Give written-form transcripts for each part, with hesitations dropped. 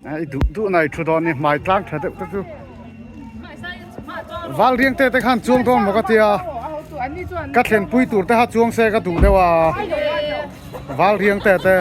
I duh duh na i thu dawn ni hmai tlang tha deuh te chu val riang te te khan chuang dawn maw ka tia ka thlen pui tur te kha chuang se ka duh deuh a val riang te te.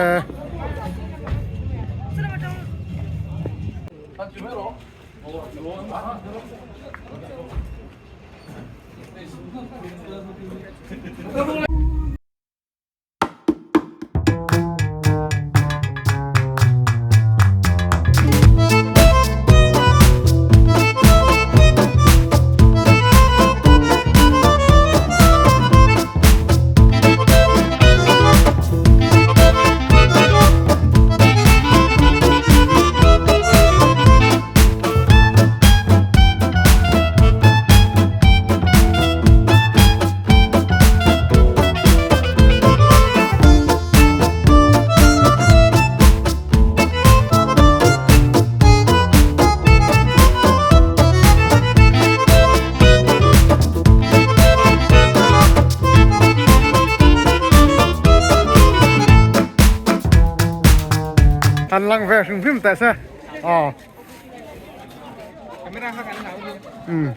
Han lang ve hrim hrim teh se aw. Um.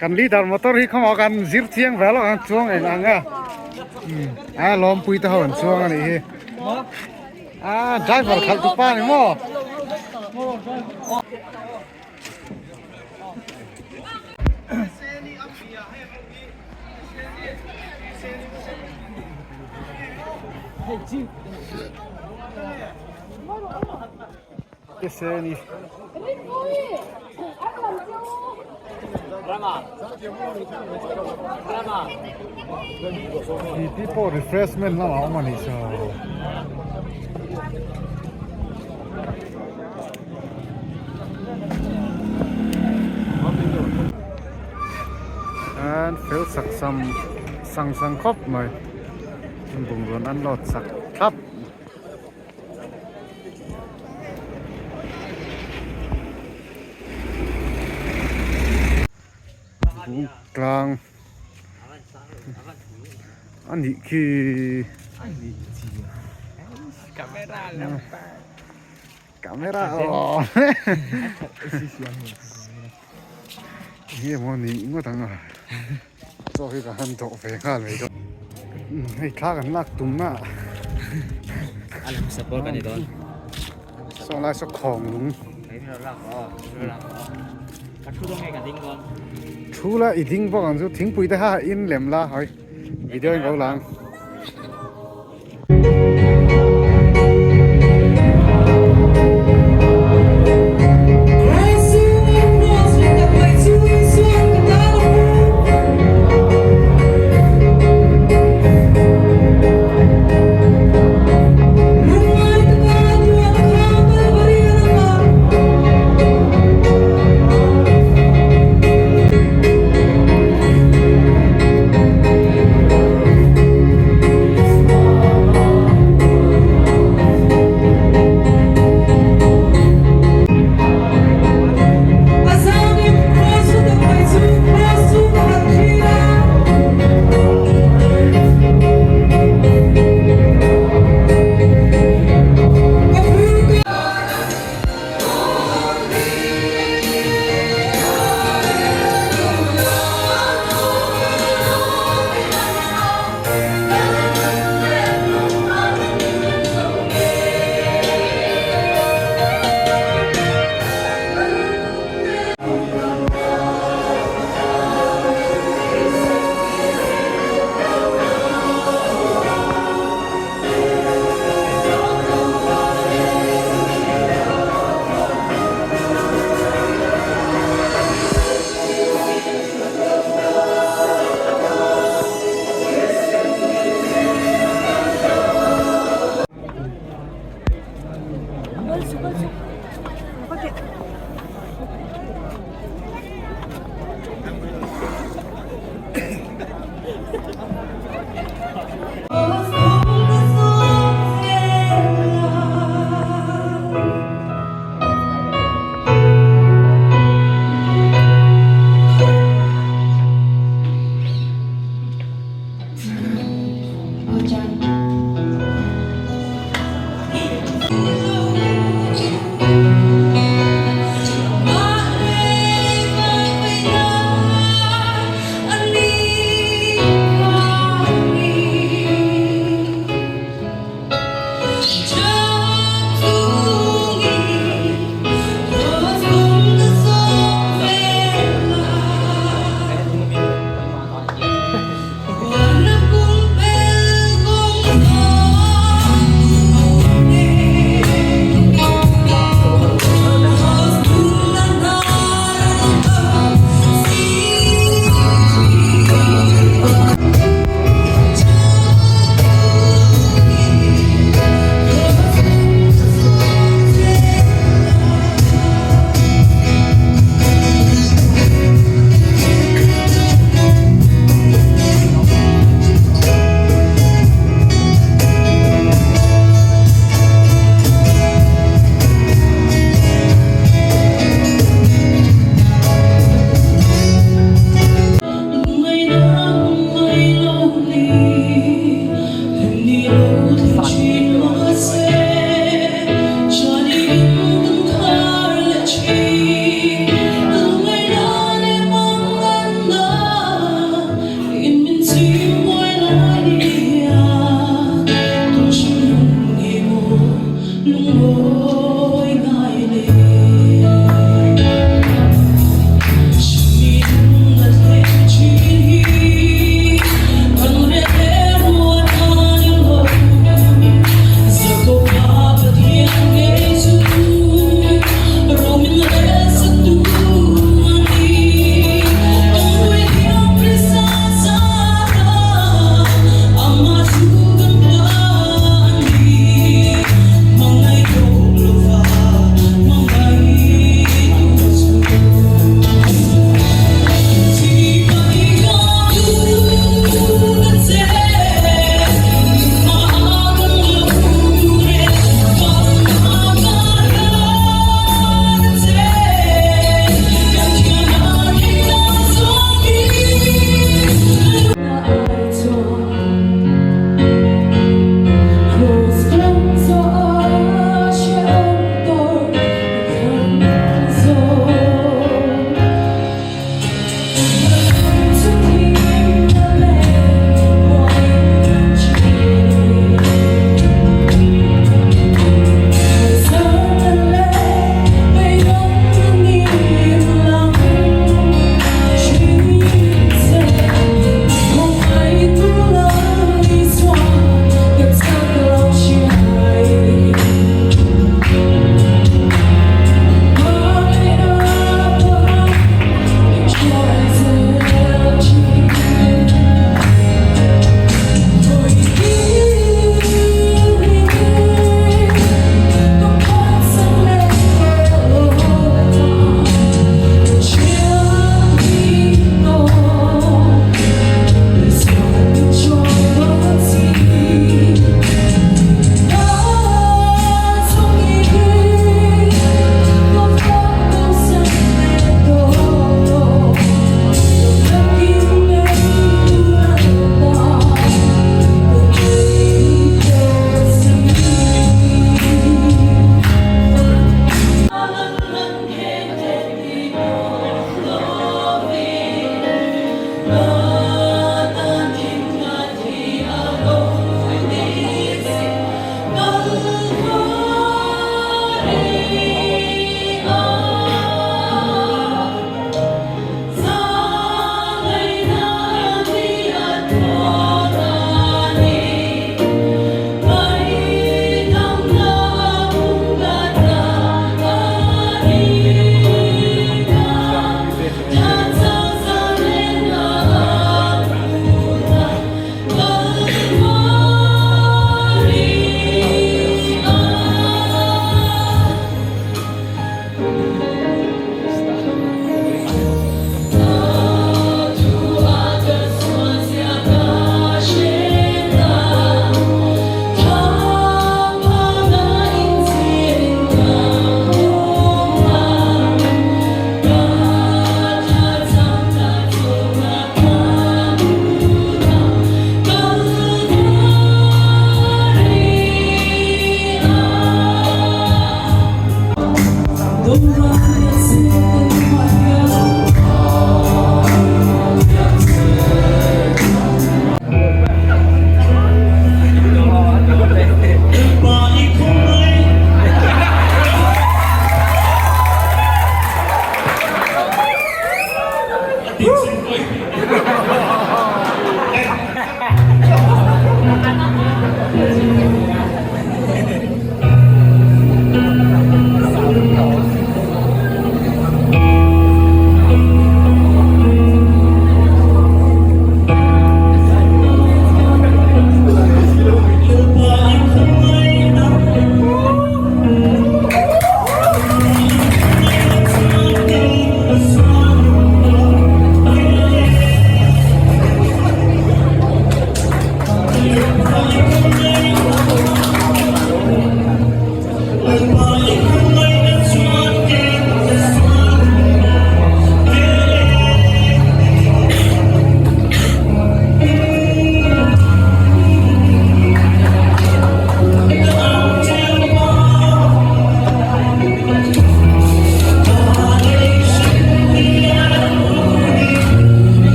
Kan leader motor hi khawngah kan zir chiang ve lo ang chuang eng ang a a lawmpui te ho an chuang a nih hi a driver khalh tu pa ni maw. Titi pawh refreshment lamah a awm a nih chu. An fel sak sam sang sang khawp mai bungrawn an load sak thlap. Tlang a nih khi camera aw enge maw ni ngawt ang a chaw hi ka han dawh ve nghal mai dawn hei thla kan lak tum na saw lai saw khawng lung thu la i ding bawk ang chu thingpui te kha in lem la hawi video in ko lang.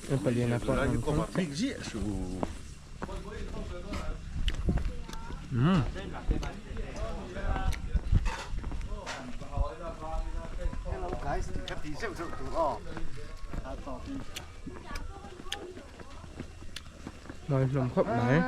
Paliana pawh an awm tho. Umm. Mawi hlawm khawp mai.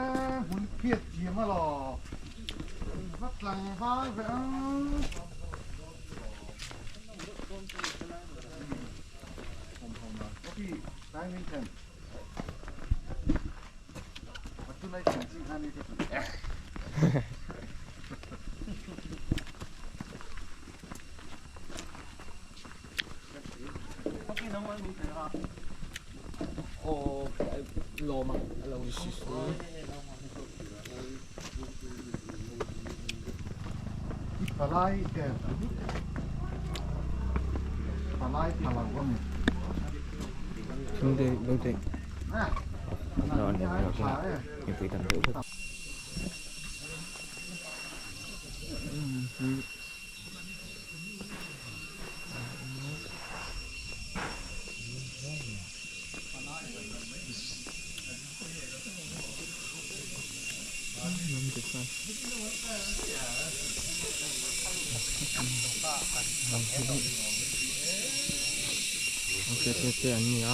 Te an ni a.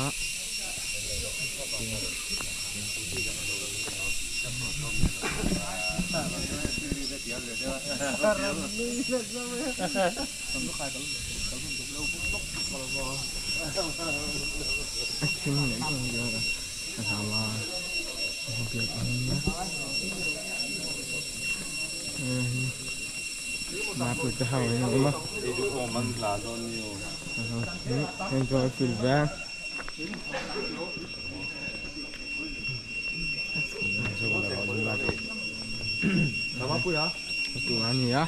A thim leh deuh deuh a a hlau a mapui te ho an awm a enjoy feel ve tur a ni a.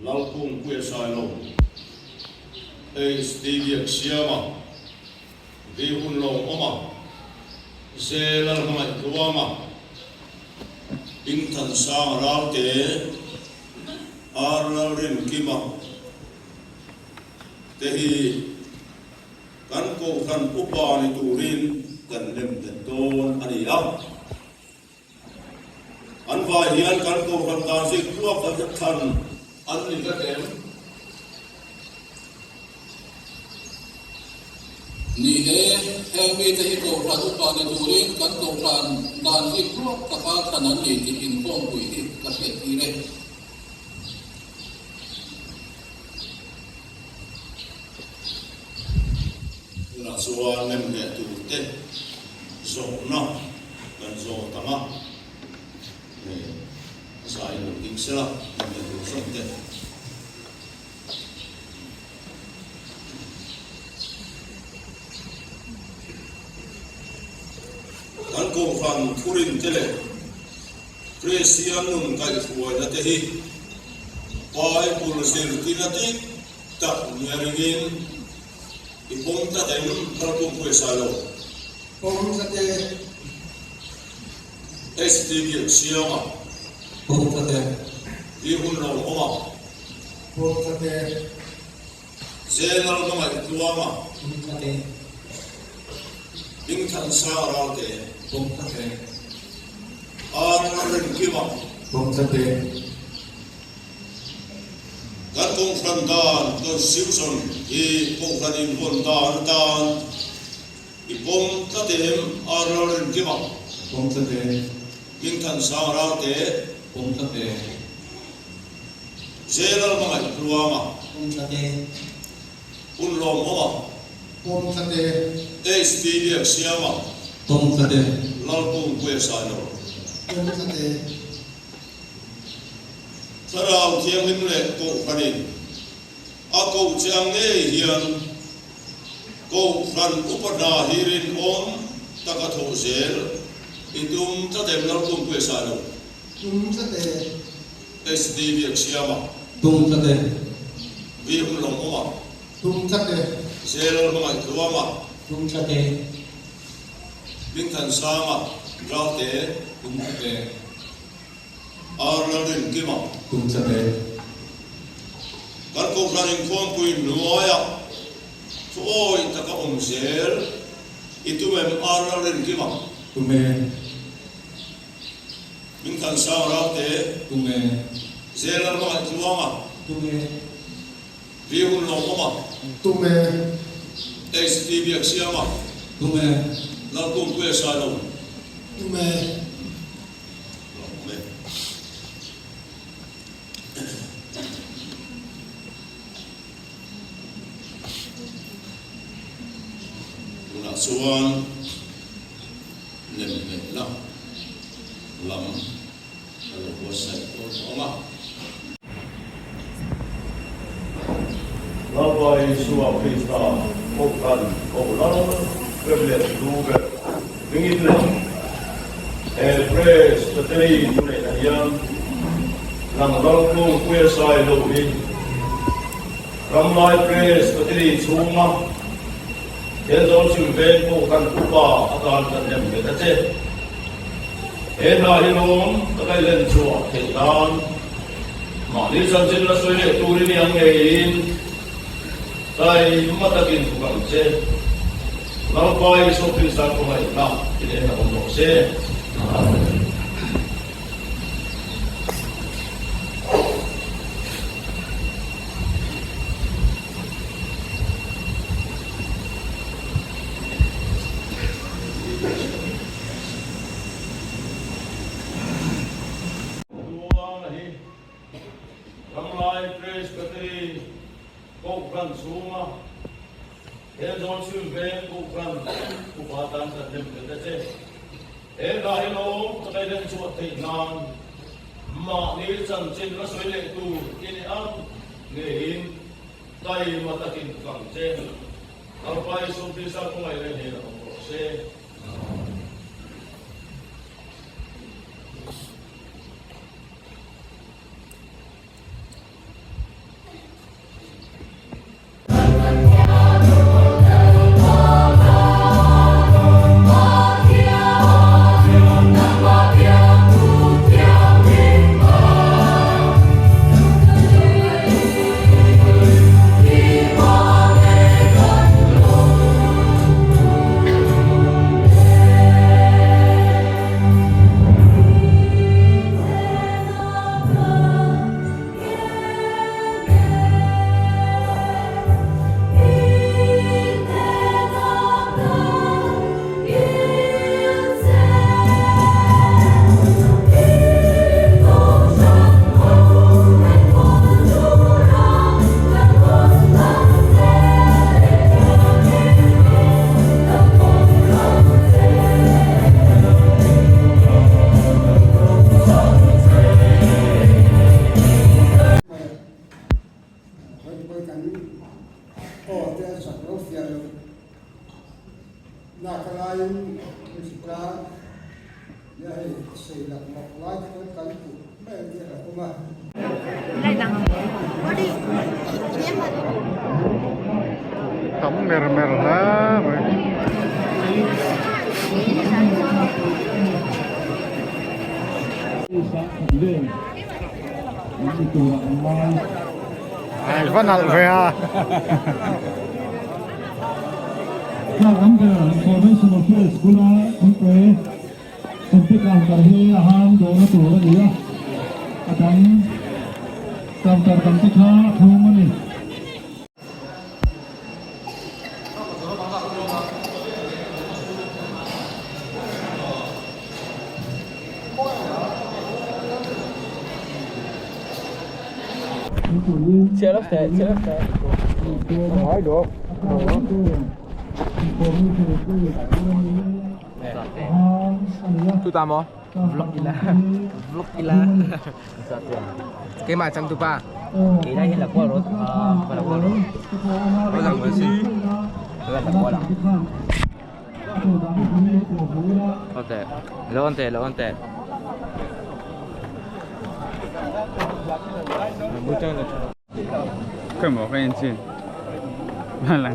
Lalkungpuia Sailo, HD Biaksiama, Vi hun lo awm a, Ze Lalhmangaih Tluanga, Dingthansanga Ralte, Ar Lalrinkima te hi kan Kohhran upa ni turin kan nemnghet dawn a ni a. An vai hian kan Kohhran dan zik tluak kan thlan an ni vek em? Ni e, heng mite hi Kohhran upa ni turin kan Kohhran dan zik tluak taka thlan an ni tih inkhawmpui hi ka hriattir e. Tunah chuan nemhleh turte zawhna kan zawt ang a, zai lo ding sela nemhleh tur zawhte. Kohhran thurin te leh Kristian nun kaihhruaina te hi Bible zirtirna dik tak nia ringin i pawm tlat em? Kalpum pawisa lo. Pawm tlat e. ST Biaksianga. Pawm tlat e. Hi hun lo awm a. Pawm tlat e. General Hmangaih Tluanga. Pawm tlat e. Hmingthansa Ralte. Pawm tlat e. R Rinkima. Pawm tlat e. Kan Kohhran dan, Constitution, hi Kohhran inhawn dan atan i pawm tlat em? R Rinkima. Pawm tlat e. Hmingthansa Ralte. Pawm tlat e. General Hmangaih Tluanga. Pawm tlat e. Hun Lawmawma. Pawm tlat e. HT Biaksiama. Pawm tlat e. Lalpung Puia Sailo. Pawm tlat e. Thlarau Thianghlim leh Kohhranin a koh che ang ngei hian Kohhran upa hna hi rinawm taka thawh zel i tum tlat em Lalpung Puia Sailo? Tum tlat e. SD Biaksiama. Tum tlat e. Vi hun lawm awm a. Tum tlat e. Zel hmangaih tluang a. Tum tlat e. Hmingthansanga Ralte. Tum tlat e. R Lalrinkima. Tum tlat e. Kan Kohhran inkhawmpui hnuaia thu awi taka awm zel i tum em R Lalrinkima? Tum e. Hmingthansang Ralte. Tunge? Zel a hmangaih tluang a. Tunge? Vi hun lawmawm a. Tunge? HT Biaksiam a. Tunge? Lalkungpuia Sailo. Tunge? Lawmawm e. Tunah chuan nemnghehna lam a lo buatsaih dawn tawh ang a. Lalpa Isua Krista Kohhran koh lal ber leh hlu ber hmingin leh he Presbytery thuneihna hian nang Laltlung Puia Sailo hi Ramlai Presbytery chhunga Thenzawl chhim veng pawh kan upa atan kan nem ve ta che. He hna hi lawm ka kai len chhuah theih nan mahni chanchin la sawi leh tur i ni ang ngeiin taima takin thuk ang che. Lalpa Isua Krista khawngaihna i nen a awm rawh se. Amen. Tuana hi Ramlai Presbytery Kohhran chhunga Thenzawl chhim veng Kohhran upa tan kan nem tel ta che. He hla hi lawm ka kai len chhuah theih nan mahni chanchin la sawi leh tur i ni ang ngeiin taima takin kang che. Lalpa Isua Krista khawngaih leh hnenah awm rawh se. Hawi kan aw te a chak lo fiah lo. Nak a laiin hri tlang. Nia hei sei laklawk lai te pawn kan puh mai ang tih a hlauhawm a. Tam mer mer hle mai. Ai va nalh ve a. Engtik counter hi a ham dawhna tur a ni a, a dang counter dang te kha a thum a ni. Tu ta maw? Vlog ila. Vlog ila. Keimah chang tu pa. Kei lai hin la kual rot. Ah, la kual rot. Rot lang si. Rot la kual. Ote. Lo ante, lo ante. Cái mỏ cái anh chị. Mà là.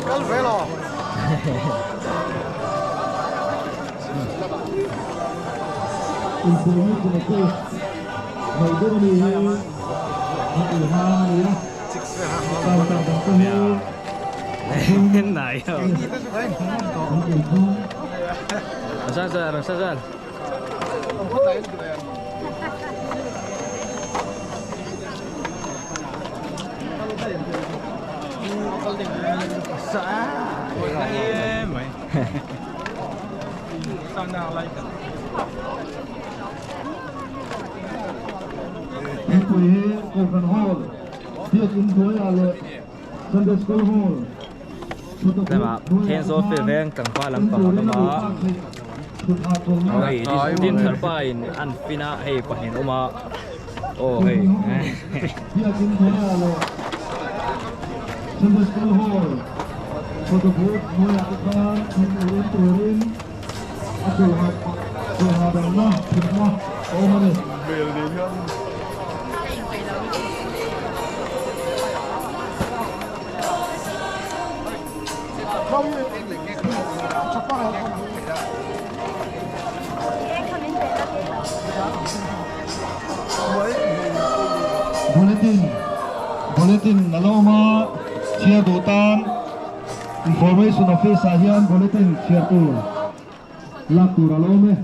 Kal ve lo. Nai. Rasa sal, rasa sal. Mipui hi Kohhran Hall, Biakin hnuaiah leh Sunday School Hall, Tlema Thenzawl field veng tlangval lampang an awm a, hei Dinthar pa in an fin a hei pahnih an awm a aw hei. Biakin hnuaiah leh Sunday School Hall, Photobooth hnuaiah te khan thingpui in turin a chawlhah damna thutna a awm a ni. Bulletin Bulletin a lo awm a, chhiar duh tan Information Office ah hian Bulletin chhiar tur lak tur a lo awm e.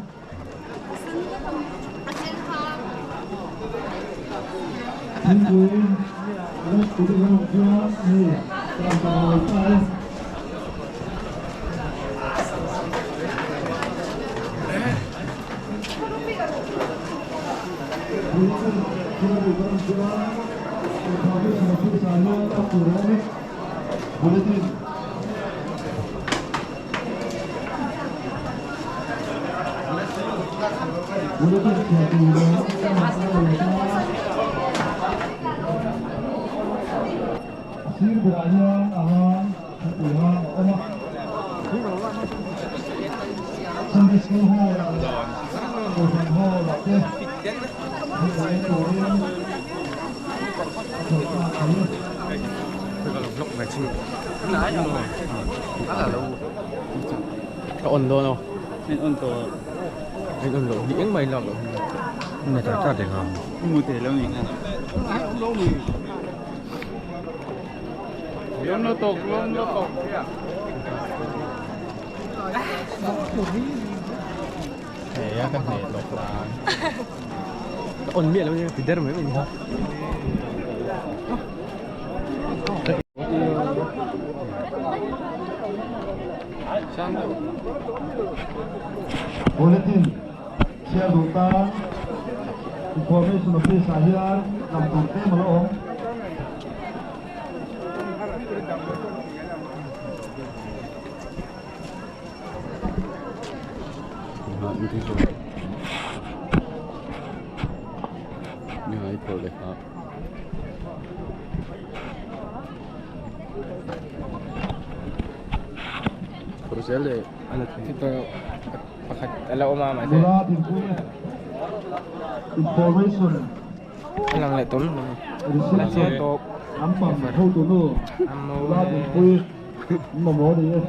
Thingpui leh tute kan awm chuan hei kan ta lo ta e. Bulletin chhiar duh kan awm chuan Information Office ah hian lak tur a awm e. Bulletin. Sir berah hian a hang thupui hang a awm a, Sunday School Hall ah leh Kohhran Hall ah te thupui en turin a chawlh nghal thei e. Ka on dawn aw. En on tawh. En on loh hi engmah in lak loh hi. Nge tar tar te kha. Mu te lo ni. Lom lo tok lom lo tok. Hei a ka hne lawk la. Ka on miah lo nia ti der mai mai ni ha. Bulletin chhiar duh tan Information Office ah hian lam tur tlem a la awm. Information Reception lampang hotunu nula dinpui an mamawh a ni e.